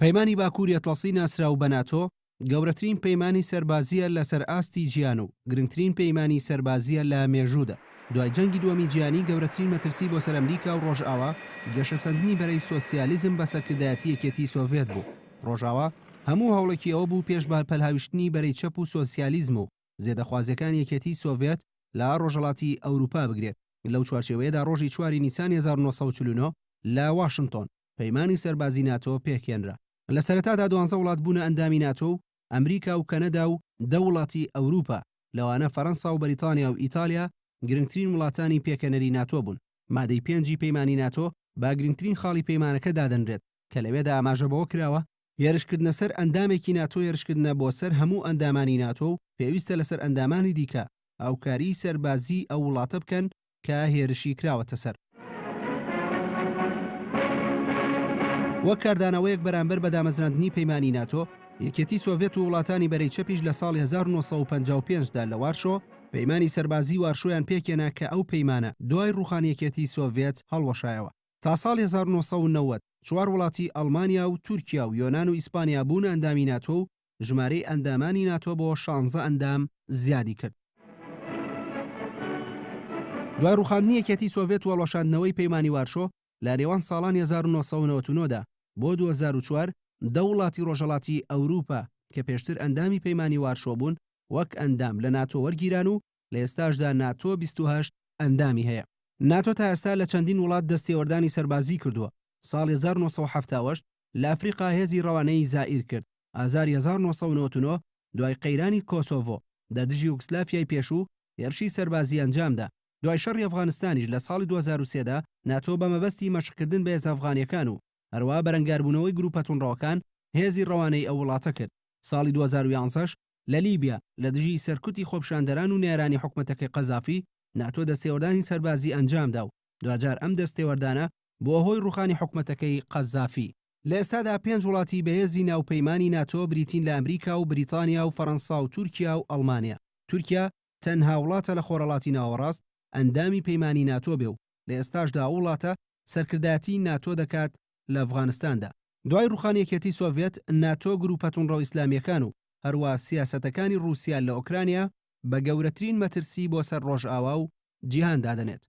پەیمانی باکووری ئەتڵەسی ناسراو بە ناتۆ، گەورەترین پەیمانی سەربازییە لەسەر ئاستی جیهان و گرنگترین پەیمانی سەربازییە لە مێژوودا. دوای جەنگی دووەمی جیهانی گەورەترین مەترسی بۆ سەر ئەمریکا و ڕۆژئاوا گەشەسەندنی بەرەی سۆسیالیزم بە سەرکردایەتی یەکێتی سۆڤێت بوو. ڕۆژئاوا هەموو هەوڵێکی ئەوە بوو پێش بە پەلهاویشتنی بەرەی چەپ و سۆسیالیزم و زێدەخوازیەکانی یەکێتی سۆڤێت لە ڕۆژهەڵاتی ئەوروپا بگرێت. لەو چوارچێوەیەدا ڕۆژی چواری نیسانی 1949 لە واشنتۆن پەیمانی سەربازی ناتۆ پێکهێنرا. لە سەرەتادا دوانزە وڵات بوونە ئەندامی ناتۆ و ئەمریکا و کەنەدا و دە وڵاتی ئەوروپا لەوانە فەرەنسا و بەریتانیا و ئیتالیا گرنگترین وڵاتانی پێکهێنەری ناتۆ بوون. مادەی پێنجی پەیمانی ناتۆ بە گرنگترین خاڵی پەیمانەکە دادەنرێت کە لەوێدا ئاماژە بەوە کراوە، هێرشکردنە سەر ئەندامێکی ناتۆ هێرشکردنە بۆ سەر هەموو ئەندامانی ناتۆ و پێویستە لەسەر ئەندامانی دیکە هاوکاریی سەربازیی ئەو وڵاتە بکەن کە هێرشی کراوەتە سەر. وەک کاردانەوەیەک بەرامبەر بە دامەزراندنی پەیمانی ناتۆ، یەکێتی سۆڤێت و وڵاتانی بەرەی چەپیش لە ساڵی 1955 دا لە وارشۆ پەیمانی سەربازی وارشۆیان پێکهێنا کە ئەو پەیمانە دوای ڕووخانی یەکێتی سۆڤێت هەڵوەشایەوە. تا ساڵی 1990 چوار وڵاتی ئەڵمانیا و تورکیا و یۆنان و ئیسپانیا بوونە ئەندامی ناتۆ و ژمارەی ئەندامانی ناتۆ بۆ شانزە ئەندام زیادی کرد. دوای ڕووخاندنی یەکێتی سۆڤێت و هەڵوەشاندنەوەی پەیمانی وارشۆ لە نێوان ساڵانی 1999 دا بۆ 2004، دە وڵاتی ڕۆژهەڵاتی ئەوروپا کە پێشتر ئەندامی پەیمانی وارشۆ بوون وەک ئەندام لە ناتۆ وەرگیران و لە ئێستاشدا ناتۆ 28 ئەندامی هەیە. ناتۆ تا ئێستا لە چەندین وڵات دەستێوەردانی سەربازی کردووە، ساڵی 1978 لە ئەفریقا هێزی ڕەوانەی زائیر کرد، ئازاری 1999 دوای قەیرانی کۆسۆڤۆ دە دژی یوگسلافیای پێشوو هێرشی سەربازی ئەنجامدا، دوای شەڕی ئەفغانستانیش لە ساڵی 2003 دا ناتۆ بە مەبەستی مەشقکردن بە هێزە ئەفغانیەکان و هەروەها بەرەنگاربوونەوەی گروپە توندڕەوەکان هێزی ڕەوانەی ئەو وڵاتە کرد. ساڵی 2011 ش لە لیبیا لە دژی سەرکوتی خۆپیشاندەران و نەیارانی حکومەتەکەی قەزافی ناتۆ دەستێوەردانی سەربازی ئەنجامدا و دواجار ئەم دەستێوەردانە بووە هۆی ڕووخانی حکومەتەکەی قەزافی. لە ئێستادا پێنج وڵاتی بەهێزی ناو پەیمانی ناتۆ بریتین لە ئەمریکا و بریتانیا و فەرەنسا و تورکیا و ئەڵمانیا. تورکیا تەنها وڵاتە لە خۆرهەڵاتی ناوەڕاست ئەندامی پەیمانی ناتۆ بێ و لە ئێستاشدا ئەو وڵاتە سەرکردایەتی ناتۆ دەکات لە ئەفغانستاندا. دوای ڕووخانی یەکێتی سۆڤێت، ناتۆ گرووپە توندڕەو ئیسلامییەکان و هەروا سیاسەتەکانی ڕووسیا لە ئۆکرانیا بە گەورەترین مەترسی بۆ سەر ڕۆژئاوا و جیهان دادەنێت.